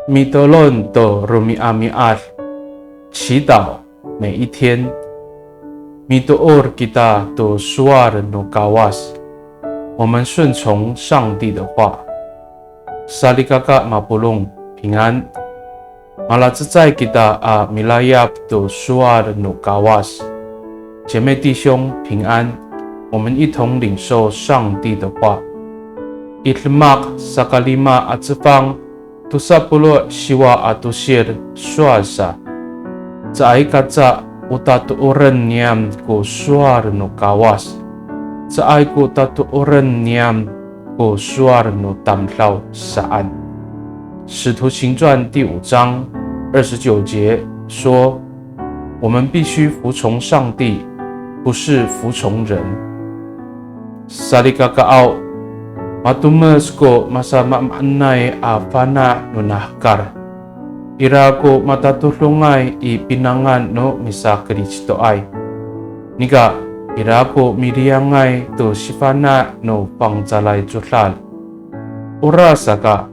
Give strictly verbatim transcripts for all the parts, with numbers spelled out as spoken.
Mitolon to romi'ami'ad, 祈祷每一天。Mitoor kita to sowal no Kawas, 我们顺从上帝的话。Salikaka mapolong, 平安。Malacecay kita a milayap to sowal no Kawas. 姐妹弟兄平安，我们一同领受上帝的话。I Demak saka lima a cefang, tosa polo' siwa a tosil sowal sa. Caay kaca o tatooren niyam ko sowal no Kawas. Caay ko tatooren niyam ko sowal no tamdaw saan. 使徒行传第五章二十九节说，我们必须服从上帝，不是服从人。Salikakaaw, matomes ko masamaamaanay a fana' nona hekal. Ira ko matatodongay i pinangan no misaKristoay. Nika, ira ko miliyangay to sifana' no fangcalay codad. Orasaka,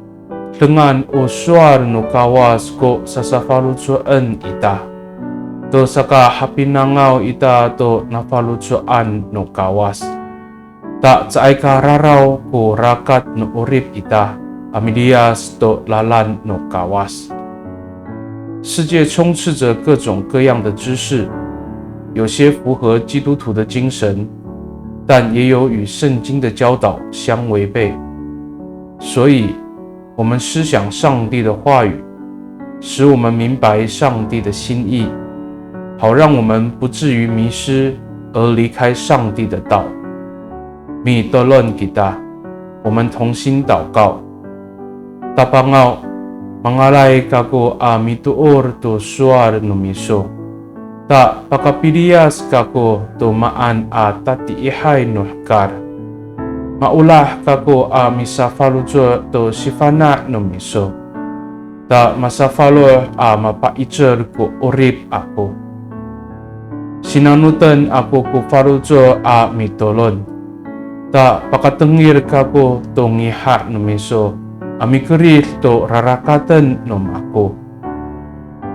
dengan o sowal no Kawas ko sasafaloco'en ita to sakahapinangaw ita to nafaloco'an no Kawas. Ta caay ka raraw ko rakat no 'orip ita a miliyas to lalan no Kawas. 世界充斥着各种各样的知识，有些符合基督徒的精神，但也有与圣经的教导相违背。所以，我们思想上帝的话语，使我们明白上帝的心意，好让我们不至于迷失而离开上帝的道。Mitolon kita, 我们同心祷告。Tapangaw, mangalay kako a mitoor to sowal no miso. Ta pakapiliyas kako to maan a tatiihay no hekal. Maolah kako a misafaloco' to sifana' no miso. Ta masafaloh a mapaicel ko 'orip ako. Sinanoten ako ko faloco' a mitolon. Ta pakatengil kako to ngiha' no miso a mikerid to rarakaten no mako.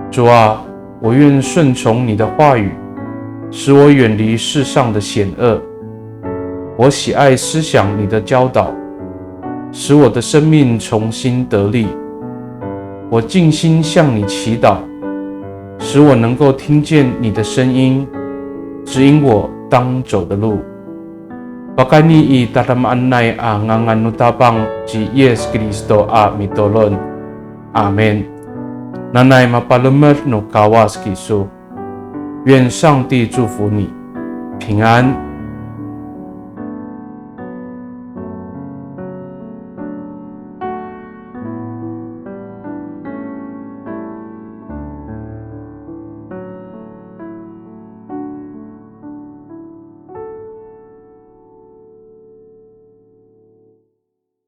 主啊，我愿顺从你的话语，使我远离世上的险恶。我喜爱思想你的教导，使我的生命重新得力。我尽心向你祈祷，使我能够听见你的声音，指引我当走的路。Pakayni i tadamaanay a ngangan no Tapang ci Yis Kristo a mitolon. Amin. Nanay mapalemed no Kawas kiso. 愿上帝祝福你，平安。